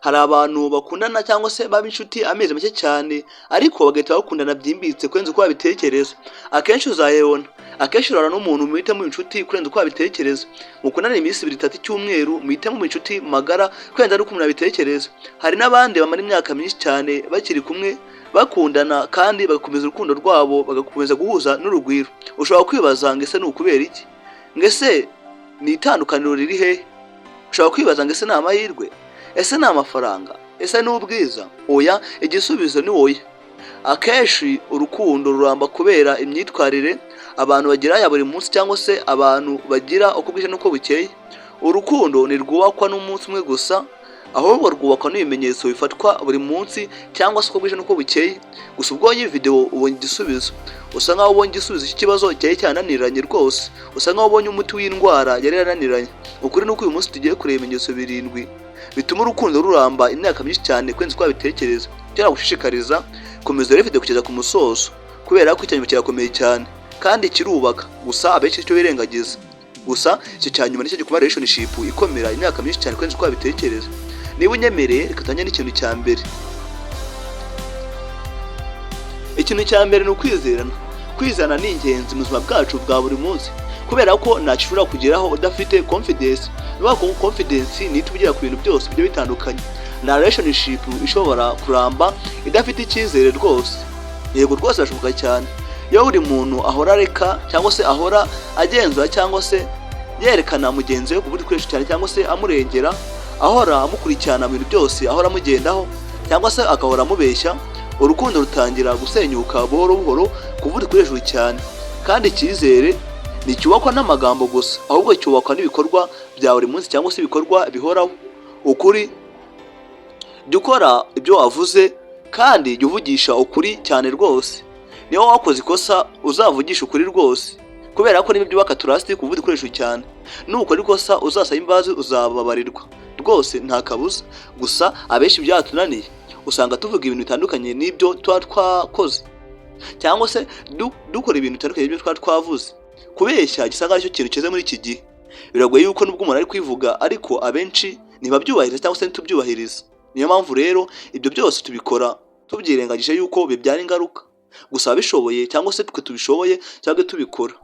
Hari abantu bakundana cyangwa se baba inshuti amezi make cyane, ariko bagahita bakundana byimbitse kurenza uko babitekereza. Akenshi uzayibona, akenshi urahura n'umuntu muhita muba inshuti kurenza uko wabitekereza. Mukundane iminsi 2, 3, icyumweru, muhite muba inshuti magara kurenza n'uko umuntu abitekereza. Hari n'abandi bamara imyaka myinshi cyane bakiri kumwe bakundana, kandi bagakomeza urukundo rwabo, bagakomeza guhuza n'urugwiro. Ushobora kwibaza ngo: "Ese ni ukubera iki?" Ngo: "Ese ni itandukaniro riri hehe?" Ushobora kwibaza ngo: "Ese ni amahirwe? Ese ni amafaranga? Ese ni ubwiza?" Oya, igisubizo ni oya. Akenshi urukundo ruramba kubera imyitwarire abantu bagira ya buri munsi, cyangwa se abantu bagira uko bwije n'uko bukeye. Urukundo ntirwubakwa n'umunsi umwe gusa, ahubwo rwubakwa n'ibimenyetso bifatwa buri munsi cyangwa se uko bwije n'uko bukeye. Gusa ubwo iyi video ubonye igisubizo, usa nkaho ubonye igisubizo cy'ikibazo cyari cyananiranye rwose, usa nkaho ubonye umuti w'indwara yari yarananiranye. Ukuri ni uko uyu munsi tugiye kureba ibimenyetso birindwi bituma urukundo ruramba imyaka myinshi cyane kurenza uko wabitekereza. Icyo nagushishikariza, komeza urebe video kugeza ku musozo, kubera ko icya nyuma kirakomeye cyane kandi kirubaka. Gusa abenshi icyo birengagiza, gusa icyo cya nyuma nicyo gituma relationship ikomera imyaka myinshi cyane kurenza uko wabitekereza. Niba unyemereye, reka tangire n'ikintu cya mbere. Ikintu cya mbere ni ukwizerana. Kwizerana ni ingenzi mu buzima bwacu bwa buri munsi, kubera ko ntacyo ushobora kugeraho udafite confidence. Ni ukuvuga ko confidence niyo ituma ugera ku bintu byose bigiye bitandukanye. Nta relationship ishobora kuramba idafite icyizere rwose. Yego rwose, birashoboka cyane. Iyo buri muntu ahora areka cyangwa se ahora agenzura cyangwa se yerekana mugenzi we ku buryo cyane, cyangwa se amurengera, ahora amukurikirana mu bintu byose, ahora amugendaho, cyangwa se agahora amubeshya, urukundo rutangira gusenyuka buhoro buhoro ku muvuduko uri hejuru cyane. Kandi icyizere nticyubakwa n'amagambo gusa, ahubwo cyubakwa n'ibikorwa bya buri munsi cyangwa se ibikorwa bihoraho. Ukuri: jya ukora ibyo wavuze, kandi jya uvugisha ukuri cyane rwose. Niba wakoze ikosa, uzavugisha ukuri rwose, kubera ko niba byubaka trust ku muvuduko uri hejuru cyane. Nukora ikosa, uzasaba imbabazi, uzababarirwa rwose, nta kabuza. Gusa abenshi byatunaniye, usanga tuvuga ibintu bitandukanye n'ibyo tuba twakoze, cyangwa se dukora ibintu bitandukanye n'ibyo tuba twavuze. Kubeshya gisa nkaho aricyo kintu kize muri iki gihe. Biragoye yuko nubwo umuntu ari kwivuga, ariko abenshi ntibabyubahiriza cyangwa se ntitubyubahiriza. Niyo mpamvu rero ibyo byose tubikora tubyirengagije yuko bibyara ingaruka. Gusa ababishoboye cyangwa se twe tubishoboye cyangwa tubikora.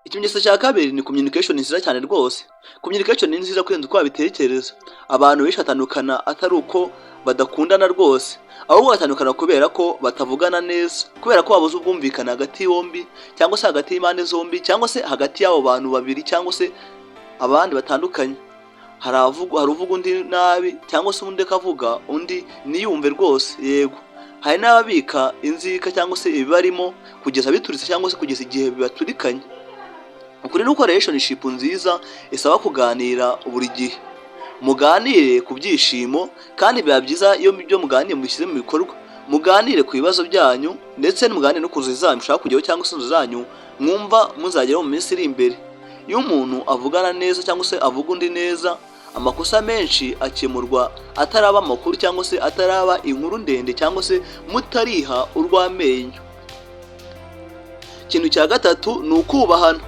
Ikimenyetso cya kabiri ni communication nziza cyane rwose. Communication ni nziza kurenza uko wabitekereza. Abantu benshi batandukana atari uko badakundana rwose, ahubwo batandukana kubera ko batavugana neza, kubera ko babuze ubwumvikane hagati bombi, cyangwa se hagati y'impande zombi, cyangwa se hagati y'abo bantu babiri, cyangwa se abandi batandukanye. Hari uvuga undi nabi, cyangwa se undi akavuga undi ntiyumve rwose. Yego, hari n'ababika inzika cyangwa se ibibarimo kugeza bituritse, cyangwa se kugeza igihe bibaturikanye. Ukuri ni uko relationship nziza isaba kuganira buri gihe. Muganire ku byishimo, kandi biba byiza iyo ibyo muganiye mubishyize mu bikorwa. Muganire ku bibazo byanyu, ndetse muganire no ku nzozi zanyu mushaka kugeraho, cyangwa se inzozi zanyu mwumva muzageraho mu minsi iri imbere. Iyo umuntu avugana neza cyangwa se avuga undi neza, amakosa menshi akemurwa ataraba amakuru, cyangwa se ataraba inkuru ndende, cyangwa se mutariha urw'amenyo. Ikintu cya gatatu ni ukubahana.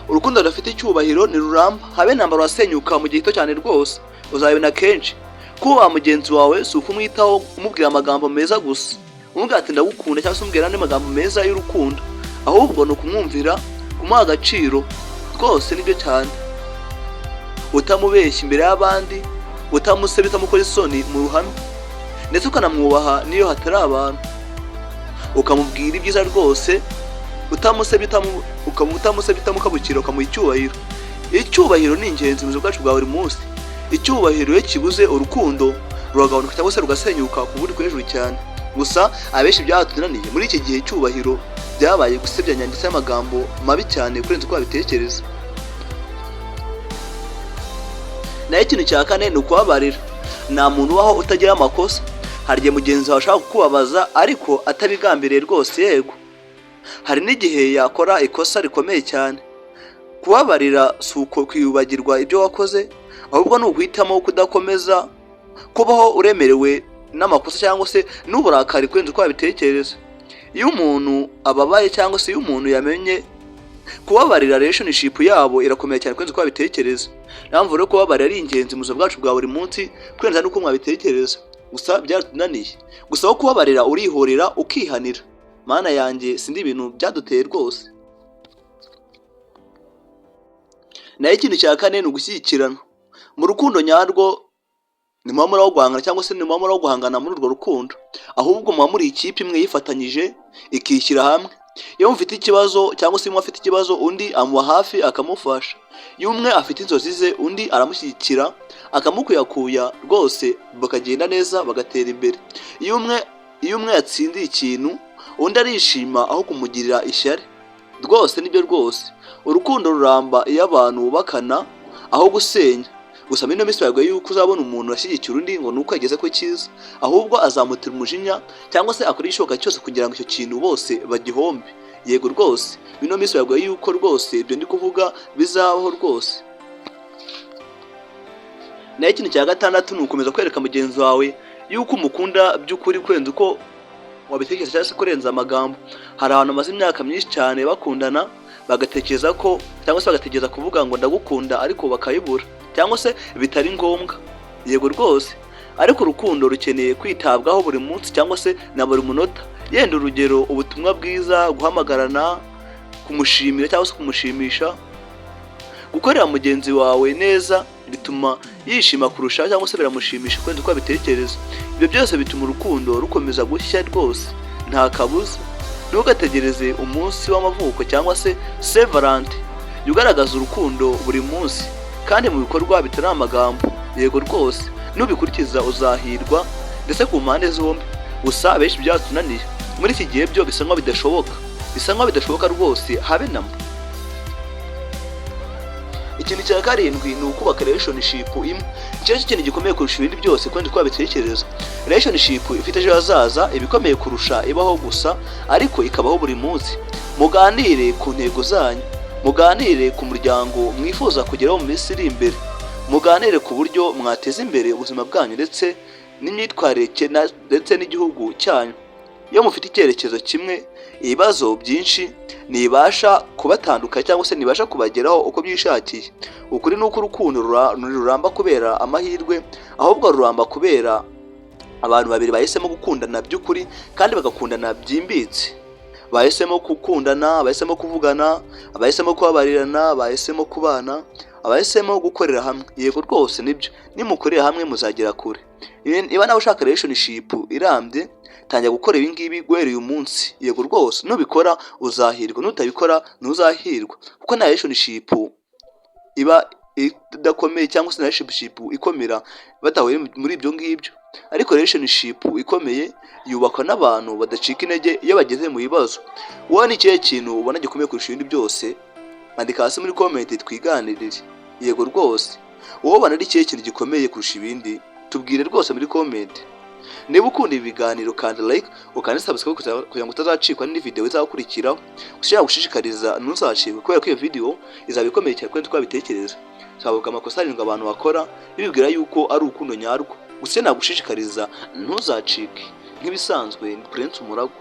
Urukundo rudafite icyubahiro ntiruramba habe namba, rurasenyuka mu gihe gito cyane rwose. Uzabibona kenshi. Kubaha mugenzi wawe si ukumwitaho umubwira amagambo meza gusa, umubwira ati "Ndagukunda", cyangwa se umubwira andi magambo meza y'urukundo, ahubwo ni ukumwumvira, kumuha agaciro rwose, nibyo cyane, utamubeshya imbere y'abandi, utamusebya, utamukora isoni mu ruhame, ndetse ukanamwubaha n'iyo hatari abantu, ukamubwira ibyiza rwose, utamusebya, utamusebya, utamukabukira, ukamuha icyubahiro. Icyubahiro ni ingenzi mu buzima bwacu bwa buri munsi. Icyubahiro iyo kibuze, urukundo ruragabanuka cyangwa se rugasenyuka ku buryo hejuru cyane. Gusa abenshi byatunaniye muri iki gihe, icyubahiro byabaye gusebyanya ndetse n'amagambo mabi cyane kurenza uko wabitekereza. Naho ikintu cya kane ni ukubabarira. Nta muntu ubaho utagira amakosa. Hari igihe mugenzi wawe ashaka kukubabaza ariko atabigambiriye rwose. Yego, hari n'igihe yakora ikosa rikomeye cyane. Kubabarira si uko kwibagirwa ibyo wakoze, ahubwo ni uguhitamo kudakomeza kubaho uremerewe n'amakosa cyangwa se n'uburakari kurenza uko wabitekereza. Iyo umuntu ababaye cyangwa se iyo umuntu yamenye Kubabarira, relationship yabo irakomeye cyane kurenza uko babitekereza. Niyo mpamvu rero kubabarira ari ingenzi mu buzima bwacu bwa buri munsi kurenza n'uko mwabitekereza. Gusa byaratunaniye. Gusa aho kubabarira urihorera, ukihanira. Mana yanjye, sindi ibintu byaduteye rwose. Naho ikintu cya kane ni ugushyigikirana. Mu rukundo nyarwo ntimuba muri aho guhangana cyangwa se ntimuba muri aho guhangana muri urwo rukundo, ahubwo muba muri ikipe imwe yifatanyije ikishyira hamwe. Iyo mufite ikibazo cyangwa se umwe afite ikibazo, undi amuba hafi akamufasha. Iyo umwe afite inzozi ze, undi aramushyigikira akamukuyakuya rwose, bakagenda neza bagatera imbere. Iyo umwe yatsindiye ikintu, undi arishima aho kumugirira ishyari. Rwose nibyo rwose, urukundo ruramba iyo abantu bubakana aho gusenya. Gusa muri ino minsi biragoye yuko uzabona umuntu ashyigikira undi ngo ni uko yageze ku cyiza, ahubwo azamutera umujinya cyangwa se akora igishoboka cyose kugira ngo icyo kintu bose bagihombe. Yego rwose, muri ino minsi biragoye yuko rwose ibyo ndi kuvuga bizabaho rwose. Naho ikintu cya gatandatu ni ugukomeza kwereka mugenzi wawe yuko umukunda by'ukuri kurenza uko wabitekereza cyangwa se kurenza amagambo. Hari abantu bamaze imyaka myinshi cyane bakundana, bagatekereza ko cyangwa se bagatekereza kuvuga ngo "ndagukunda", ariko bakayibura cyangwa se bitari ngombwa. Yego rwose, ariko urukundo rukeneye kwitabwaho buri munsi cyangwa se na buri munota. Yenda urugero, ubutumwa bwiza, guhamagarana, kumushimira cyangwa se kumushimisha. Gukorera mugenzi wawe neza bituma yishima kurushaho cyangwa se biramushimisha kurenza uko abitekereza. Ibyo byose bituma urukundo rukomeza gushya rwose, nta kabuza. Ntugategereze umunsi w'amavuko cyangwa se Saint Valentin, jya ugaragaza urukundo buri munsi kandi mu bikorwa bitari amagambo. Yego rwose, nubikurikiza uzahirwa ndetse ku mpande zombi. Gusa abenshi byatunaniye muri iki gihe, byo bisa nkaho bidashoboka, bisa nkaho bidashoboka rwose, habe na mba. Ikintu cya karindwi ni ukubaka relationship imwe. Icyo cyo kintu gikomeye kurusha ibindi byose kuko twabitekereza. Relationship ifite ejo hazaza iba ikomeye kurusha ibaho gusa ariko ikabaho buri munsi. Muganire ku ntego zanyu, muganire ku muryango mwifuza kugeraho mu minsi iri imbere, muganire ku buryo mwateza imbere ubuzima bwanyu ndetse n'imyitwarire ndetse n'igihugu cyanyu. Iyo mufite icyerekezo kimwe, ibibazo byinshi ntibasha kubatandukanya cyangwa se ntibasha kubageraho uko byishakiye. Ukuri ni uko urukundo ruramba kubera amahirwe, ahubwo ruramba kubera abantu babiri bahisemo gukundana by'ukuri kandi bagakundana byimbitse. Bahisemo gukundana, bahisemo kuvugana, bahisemo kubabarirana, bahisemo kubana, abahisemo gukorera hamwe. Yego rwose nibyo, nimukorera hamwe muzagera kure. Niba nawe ushaka relationship irambye, tangira gukora ibi ngibi guhera uyu munsi. Yego rwose, nubikora uzahirwa, nutabikora ntuzahirwa, kuko nta relationship iba idakomeye cyangwa se na relationship ikomera badahuye muri ibyo ngibyo. Ariko relationship ikomeye yubakwa n'abantu badacika intege iyo bageze mu bibazo. Wowe ni ikihe kintu ubona gikomeye kurusha ibindi byose? Andika hasi muri comment twiganirire. Yego rwose, wowe ubona ari ikihe kintu gikomeye kurusha ibindi? Tubwire rwose muri comment. Niba ukunda ibi biganiro, kanda like, ukanda subscribe kugira ngo utazacikwa n'indi video izakurikiraho. Gusa gushishikariza, ntuzacikwe, kubera ko iyo video izaba ikomeye cyane kurenza uko wabitekereza. Twavuga amakosa arindwi abantu bakora bibwira yuko ari urukundo nyarwo. Gusa nagushishikariza, ntuzacike. Nk'ibisanzwe ni Prince Umuragwa.